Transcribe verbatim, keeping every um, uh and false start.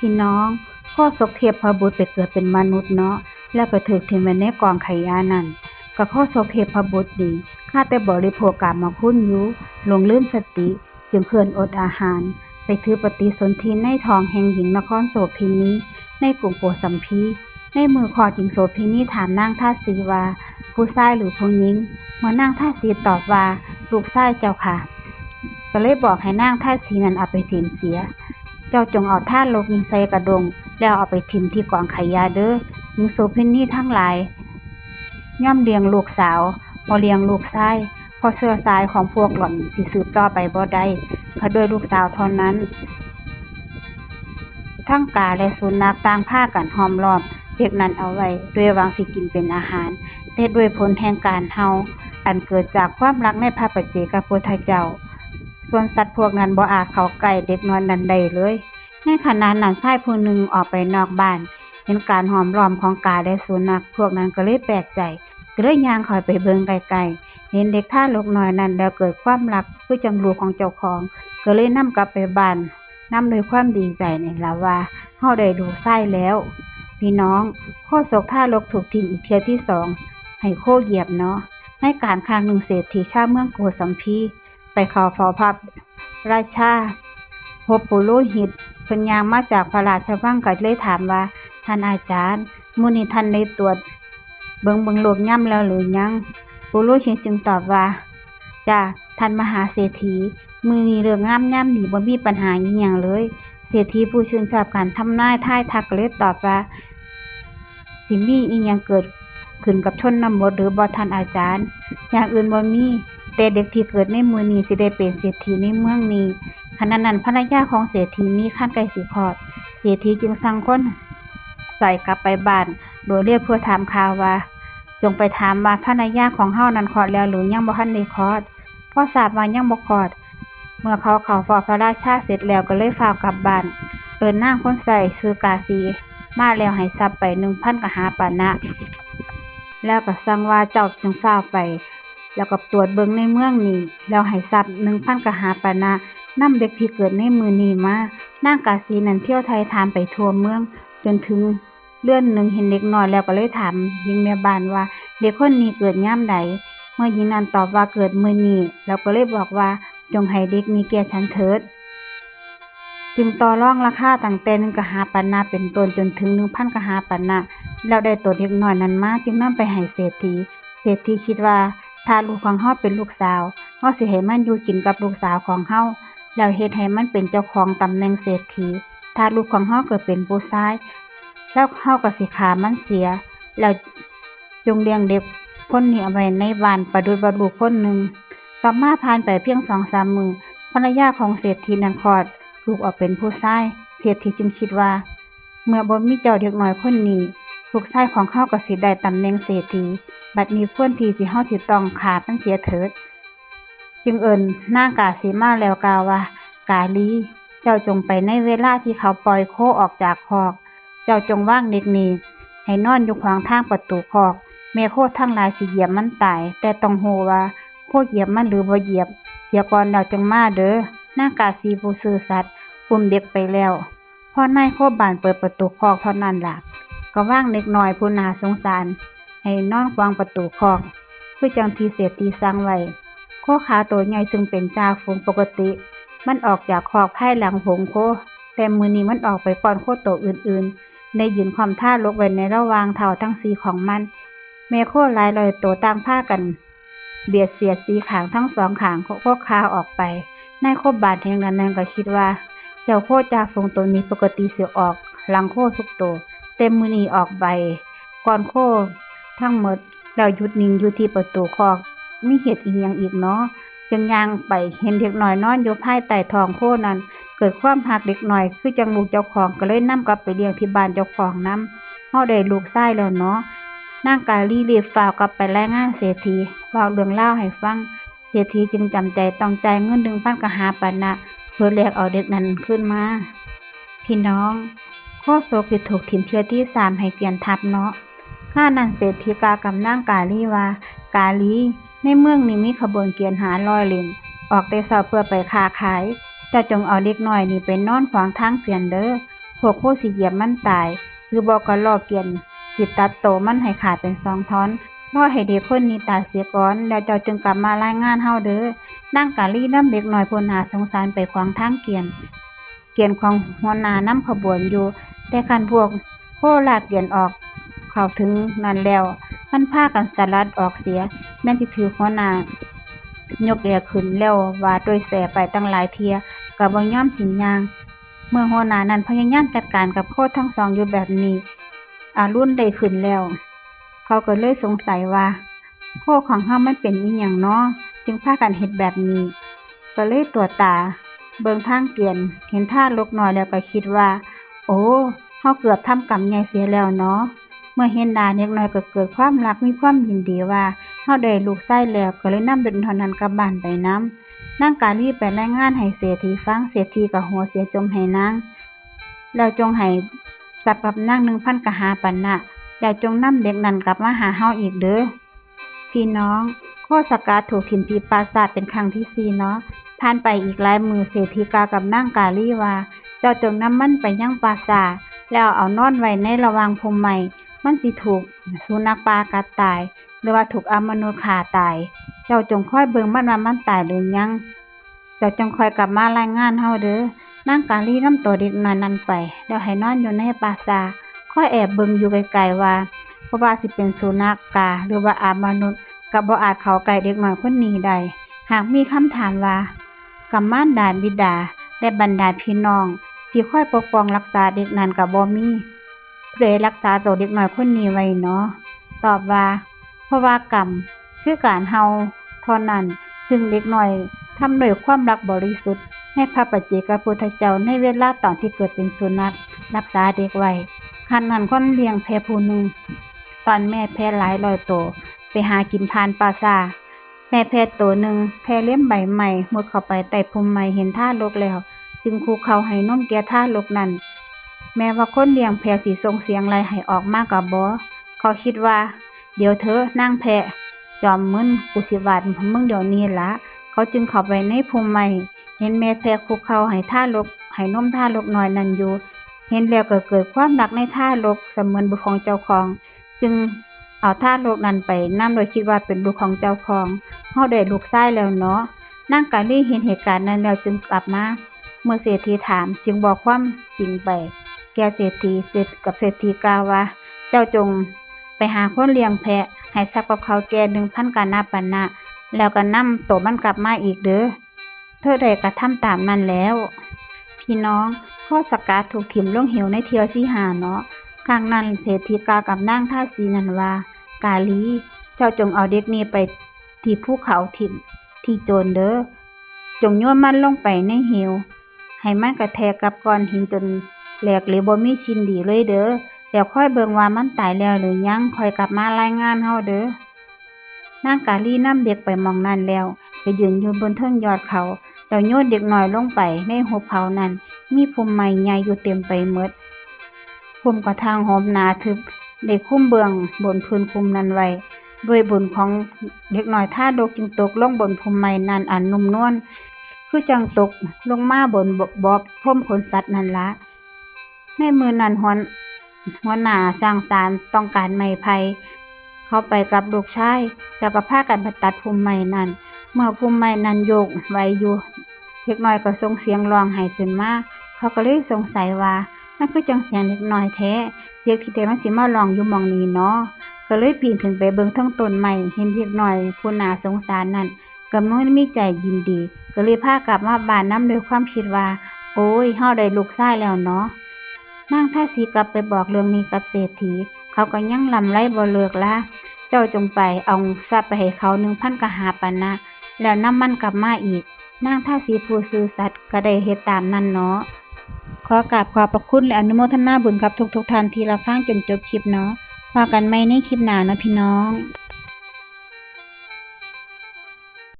พี่น้อง โคศกเทพบุตรไปเกิดเป็นมนุษย์เนาะ แล้วก็ถูกถิ่มไว้ในกองขยะนั่น ก็โคศกเทพบุตรนี่ ข้าแต่บริโภคกามคุณอยู่ หลงลืมสติ จึงเคลื่อนอดอาหาร ไปถือปฏิสนธิในท้องแห่งหญิงนครโสเภณี ในกรุงโกสัมพี ในมือคลอดหญิงโสเภณีถามนางทาสีว่า ผู้ชายหรือผู้หญิง เมื่อนางทาสีตอบว่า ลูกชายเจ้าค่ะ ก็เลยบอกให้นางทาสีนั้นเอาไปถิ่มเสีย เจ้าจงเอาทารกนี้ใส่กระด้ง แล้วเอาไปถิ่มที่กองขยะเด้อ หญิงโสเภณีทั้งหลาย ย่อมเลี้ยงลูกสาว บ่เลี้ยงลูกชาย เพราะเชื้อสายของพวกหล่อนสิสืบต่อไปบ่ได้ ก็ด้วยลูกสาวเท่านั้น ทั้งกาและสุนัขต่างพากันห้อมล้อมเด็กนั้นเอาไว้ ด้วยหวังสิกินเป็นอาหาร แต่ด้วยผลแห่งการเห่า อันเกิดจากความรักในพระปัจเจกพุทธเจ้า ส่วนสัตว์พวกนั้นบ่อาจเข้าใกล้เด็กน้อยนั้นได้เลย ในขณะนั้นชายผู้หนึ่งออกไปนอกบ้าน เห็นการห้อมล้อมของกาและสุนัข พวกนั้นก็เลยแปลกใจ ก็เลยย่างเข้าไปเบิ่งใกล้ๆ เห็นเด็กทารกน้อยนั้นแล้วเกิดความรักคือจั่งลูกของเจ้าของ ก็เลยนำกลับไปบ้าน นำด้วยความดีใจนี่ล่ะว่า เฮาได้ลูกชายแล้ว พี่น้อง โคศกทารกถูกถิ่มอีกเทื่อที่สอง ให้โคเหยียบเนาะ ในกาลครั้งหนึ่งเศรษฐีชาวเมืองโกสัมพี ไปเข้าเฝ้าพระราชา พบปุโรหิต เพิ่นย่างมาจากพระราชวังก็เลยถามว่า ท่านอาจารย์ มื้อนี้ท่านได้ตรวจเบิ่งเบิ่งโลกยามแล้วหรือยัง ปุโรหิตจึงตอบว่า จ้า ท่านมหาเศรษฐี มื้อนี้ฤกษ์งามยามดี บ่มีปัญหาอิหยังเลย เศรษฐีผู้ชื่นชอบการทำนายทายทักก็เลยตอบว่า สิมีอิหยังเกิดขึ้นกับชนบทหรือบ่ท่านอาจารย์ อย่างอื่นบ่มี แต่เด็กที่เกิดในมื้อนี้สิได้เป็นเศรษฐีในเมืองนี้ ขณะนั้นภรรยาของเศรษฐีมีครรภ์ใกล้สิคลอด เศรษฐีจึงสั่งคนใส่กลับไปบ้าน โดยเรียกเพื่อถามข่าวว่า จงไปถามว่าภรรยาของเฮานั้นคลอดแล้วหรือยังบ่ทันได้คลอด พอทราบว่ายังบ่คลอด เมื่อเขาเข้าเฝ้าพระราชาเสร็จแล้วก็เลยฟ้าวกลับบ้าน เอิ้นนางคนใช้ชื่อกาสี มาแล้วให้ทรัพย์ไปหนึ่งพันกหาปณะ แล้วก็สั่งว่าเจ้าจงฟ้าวไป แล้วก็ตรวจเบิ่งในเมืองนี้ แล้วให้ทรัพย์หนึ่งพันกหาปณะ นำเด็กที่เกิดในมื้อนี้มา นางกาสีนั้นเที่ยวไถ่ถามไปทั่วเมือง จนถึงเรือนหนึ่งเห็นเด็กน้อยแล้วก็เลยถามหญิงแม่บ้านว่า เด็กคนนี้เกิดยามใด เมื่อหญิงนั้นตอบว่าเกิดมื้อนี้ แล้วก็เลยบอกว่า จงให้เด็กนี้แก่ฉันเถิด จึงต่อรองราคาตั้งแต่หนึ่งกหาปณะเป็นต้นจนถึงหนึ่งพันกหาปณะ แล้วได้ตัวเด็กน้อยนั้นมา จึงนำไปให้เศรษฐี เศรษฐีคิดว่า ถ้าลูกของเฮาเป็นลูกสาว เฮาสิให้มันอยู่กินกับลูกสาวของเฮา แล้วเฮ็ดให้มันเป็นเจ้าของตำแหน่งเศรษฐี ถ้าลูกของเฮาเกิดเป็นผู้ชาย แล้วเฮาก็สิฆ่ามันเสีย แล้วจงเลี้ยงเด็กคนนี้เอาไว้ในบ้านประดุจว่าลูกคนหนึ่ง ต่อมาผ่านไปเพียงสองสามมื้อ ภรรยาของเศรษฐีนั้นคลอดลูกออกเป็นผู้ชาย เศรษฐีจึงคิดว่า เมื่อบ่มีเจ้าเด็กน้อยคนนี้ ลูกชายของเฮาก็สิได้ตำแหน่งเศรษฐี บัดนี้ควรที่สิเฮาสิต้องฆ่ามันเสียเถิด จึงเอิ้นนางกาสีมาแล้วกล่าวว่า กาลี เจ้าจงไปในเวลาที่เขาปล่อยโคออกจากคอก เจ้าจงวางเด็กนี้ให้นอนอยู่ขวางทางประตูคอก แม่โคทั้งหลายสิเหยียบมันตาย แต่ต้องฮู้ว่าโคเหยียบมันหรือบ่เหยียบ เสียก่อนแล้วจั่งมาเด้อ นางกาสีผู้ซื่อสัตย์อุ้มเด็กไปแล้ว พอนายโคบ้านเปิดประตูคอกเท่านั้นล่ะ ก็วางเด็กน้อยผู้น่าสงสาร ให้นอนขวางประตูคอก คือจั่งที่เศรษฐีสั่งไว้ โคขาวโตใหญ่ซึ่งเป็นจ่าฝูงปกติ มันออกจากคอกภายหลังฝูงโค แต่มื้อนี้มันออกไปก่อนโคโตอื่นๆ ได้ยืนค้อมทารกไว้ในระหว่างเท้าทั้งสี่ของมัน แม่โคหลายร้อยโตต่างพากัน เบียดเสียดสีข้างทั้งสองข้างโคขาวออกไป นายโคบ้านแห่งนั้นนั้นก็คิดว่า เจ้าโคจ่าฝูงโตนี้ปกติสิออกหลังโคทุกโต แต่มื้อนี้ออกไปก่อนโคทั้งหมด แล้วหยุดนิ่งอยู่ที่ประตูคอก มีเหตุอีหยังอีกเนาะ จึงย่างไปเห็นเด็กน้อยนอนอยู่ภายใต้ท้องโคนั้น เกิดความฮักเด็กน้อยคือจั่งลูกเจ้าของ ก็เลยนำกลับไปเลี้ยงที่บ้านเจ้าของนำ เฮาได้ลูกชายแล้วเนาะ นางกาลีรีบฟ้าวกลับไปรายงานเศรษฐี เว้าเรื่องราวให้ฟัง เศรษฐีจึงจำใจต้องจ่ายเงินหนึ่งพันกหาปณะ เพื่อแลกเอาเด็กนั้นคืนมา พี่น้อง โคศกที่ถูกถิ่มเทื่อที่สามให้เปลี่ยนทัพเนาะ คราวนั้นเศรษฐีกล่าวกับนางกาลีว่า กาลี ในเมืองนี้มีขบวนเกียรติหาลอยเล่น ออกแต่เช้าเพื่อไปค้าขาย เจ้าจงเอาเด็กน้อยนี้ไปนอนขวางทางเกียรติเด้อ พวกโคสิเหยียบมันตาย หรือบ่ก็ลอกเกียนสิตัดโตมันให้ขาดเป็นสองท่อน รอให้เด็กคนนี้ตายเสียก่อน แล้วเจ้าจึงกลับมารายงานเฮาเด้อ นางกาลีนำเด็กน้อยผู้น่าสงสารไปขวางทางเกียน เกียนของหัวหน้านำขบวนอยู่ แต่คันพวกโคลากเกียนออกเข้าถึงนั่นแล้ว มันพากันสลัดออกเสีย แม่นสิถือหัวหน้ายกแอกขึ้นแล้วว่าด้วยแส้ไปตั้งหลายเที่ย ก็บ่ยอมสิย่าง เมื่อหัวหน้านั้นพยายามจัดการกับโคทั้งสองอยู่แบบนี้ อรุณได้ขึ้นแล้ว เขาก็เลยสงสัยว่า โคของเฮามันเป็นอีหยังน้อ จึงพากันเฮ็ดแบบนี้ ก็เลยตรวจตา เบิ่งทางเกียน เห็นทารกน้อยแล้วก็คิดว่า โอ้ เฮาเกือบทำกรรมใหญ่เสียแล้วเนาะ เมื่อเห็นหน้าเด็กน้อยก็เกิดความรัก มีความยินดีว่า เฮาได้ลูกชายแล้ว ก็เลยนำเด็กน้อยนั้นกลับบ้านไปนำ นางกาลีไปรายงานให้เศรษฐีฟัง เศรษฐีก็หัวเสียจมให้นาง แล้วจงให้ทรัพย์กับนางหนึ่งพันกหาปณะ แล้วจงนำเด็กนั้นกลับมาหาเฮาอีกเด้อ พี่น้อง โคสกาถูกถิ่มที่ปราสาทเป็นครั้งที่สี่เนาะ ผ่านไปอีกหลายมื้อ เศรษฐีกล่าวกับนางกาลีว่า เจ้าจงนำมันไปยังปราสาท แล้วเอานอนไว้ในระหว่างพุ่มไม้ มันสิถูกสุนัขป่ากัดตาย หรือว่าถูกอมนุษย์ฆ่าตาย เจ้าจงคอยเบิ่งมันว่ามันตายหรือยัง เจ้าจงคอยกลับมารายงานเฮาเด้อ นางกาลีนำตัวเด็กน้อยนั้นไป แล้วให้นอนอยู่ในปราสาท คอยแอบเบิ่งอยู่ไกลๆว่า บ่ว่าสิเป็นสุนัขกา หรือว่าอมนุษย์ ก็บ่อาจเข้าใกล้เด็กน้อยคนนี้ได้ หากมีคำถามว่า กับมารดาบิดา และบรรดาพี่น้อง ที่คอยปกป้องรักษาเด็กนั้นก็บ่มี ผู้ใดรักษาตัวเด็กน้อยคนนี้ไว้เนาะ ตอบว่า เพราะว่ากรรมคือการเห่าเท่านั้น ซึ่งเด็กน้อยทำด้วยความรักบริสุทธิ์ ในพระปัจเจกพุทธเจ้าในเวลาตอนที่เกิดเป็นสุนัขรักษาเด็กไว้ ครั้งนั้นคนเลี้ยงแพะผู้หนึ่ง ต้อนแม่แพะหลายร้อยโต ไปหากินผ่านป่าช้า แม่แพะโตหนึ่งแพะเล็มใบไม้ มุดเข้าไปใต้พุ่มไม้ เห็นทารกแล้ว จึงคุกเข่าให้นมแก่ทารกนั้น แม้ว่าคนเลี้ยงแพะสิส่งเสียงไล่ให้ออกมาก็บ่ เขาคิดว่า เดี๋ยวเถอะนางแพะ จอมมึน กูสิวาดมึงเดี๋ยวนี้ละ เขาจึงเข้าไปในพุ่มไม้ เห็นแม่แพะคุกเข่าให้ทารก ให้นมทารกน้อยนั้นอยู่ เห็นแล้วก็เกิดความรักในทารกเสมือนบุตรของเจ้าของ จึงเอาทารกนั้นไปนำโดยคิดว่าเป็นบุตรของเจ้าของ เฮาได้ลูกชายแล้วเนาะ นางกาลีเห็นเหตุการณ์นั้นแล้วจึงกลับมา เมื่อเศรษฐีถามจึงบอกความจริงไป แก่เศรษฐี เศรษฐ กับเศรษฐีกล่าวว่า เจ้าจงไปหาคนเลี้ยงแพะ ให้ทรัพย์กับเขาแก่หนึ่งพันกานาปณะ แล้วก็นำตัวมันกลับมาอีกเด้อ เธอได้กระทำตามนั้นแล้ว พี่น้อง โคสกาถูกถิ่มลงเหวในเที่ยวที่ห้าเนาะ ครั้งนั้นเศรษฐีกล่าวกับนางทาสีนั้นว่า กาลี เจ้าจงเอาเด็กนี้ไปที่ภูเขาถิ่มที่โจนเด้อ จงโยนมันลงไปในเหว ให้มันกระแทกกับก้อนหินจนแหลกเหลวบ่มีชิ้นดีเลยเด้อ แล้วคอยเบิ่งว่ามันตายแล้วหรือยัง ค่อยกลับมารายงานเฮาเด้อ นางกาลีนำเด็กไปหม่องนั้นแล้ว ไปยืนอยู่บนเทิงยอดเขา แล้วโยนเด็กน้อยลงไปในหุบเขานั้น มีพุ่มไม้ใหญ่อยู่เต็มไปหมด พุ่มกระถางหอมหนาทึบ ได้คลุมเบื้องบนพื้นพุ่มนั้นไว้ ด้วยบุญของเด็กน้อยทารกจึงตกลงบนพุ่มไม้นั้นอันนุ่มนวล คือจั่งตกลงมาบนบ่อพรมขนสัตว์นั่นละ ในมื้อนั้นหัว หัวหน้าช่างสารต้องการไม้ไผ่ เขาไปกับลูกชาย แล้วก็พากันไปตัดพุ่มไม้นั้น เมื่อพุ่มไม้นั้นโยกไหวอยู่ เด็กน้อยก็ส่งเสียงร้องไห้ขึ้นมา เขาก็เลยสงสัยว่า มันคือจั่งเสียงเด็กน้อยแท้ เด็กที่ใดมันสิมาร้องอยู่หม่องนี้น้อ ก็เลยปีนขึ้นไปเบิ่งเทิงต้นไม้ เห็นเด็กน้อยผู้น่าสงสารนั้น ก็มันมีใจยินดี ก็เลยพากลับมาบ้านนำด้วยความคิดว่า โอ้ย เฮาได้ลูกชายแล้วเนาะ นางทาสีกลับไปบอกเรื่องนี้กับเศรษฐี เขาก็ยังร่ำไรบ่เลิกลา เจ้าจงไปเอาทรัพย์ไปให้เขาหนึ่งพันกหาปณะ แล้วนำมันกลับมาอีก นางทาสีผู้ซื่อสัตย์ก็ได้เฮ็ดตามนั้นเนาะ ขอกราบขอบพระคุณและอนุโมทนาบุญกับทุกๆท่านที่รับฟังจนจบคลิปเนาะ ว่ากันใหม่ในคลิปหน้าเนาะพี่น้อง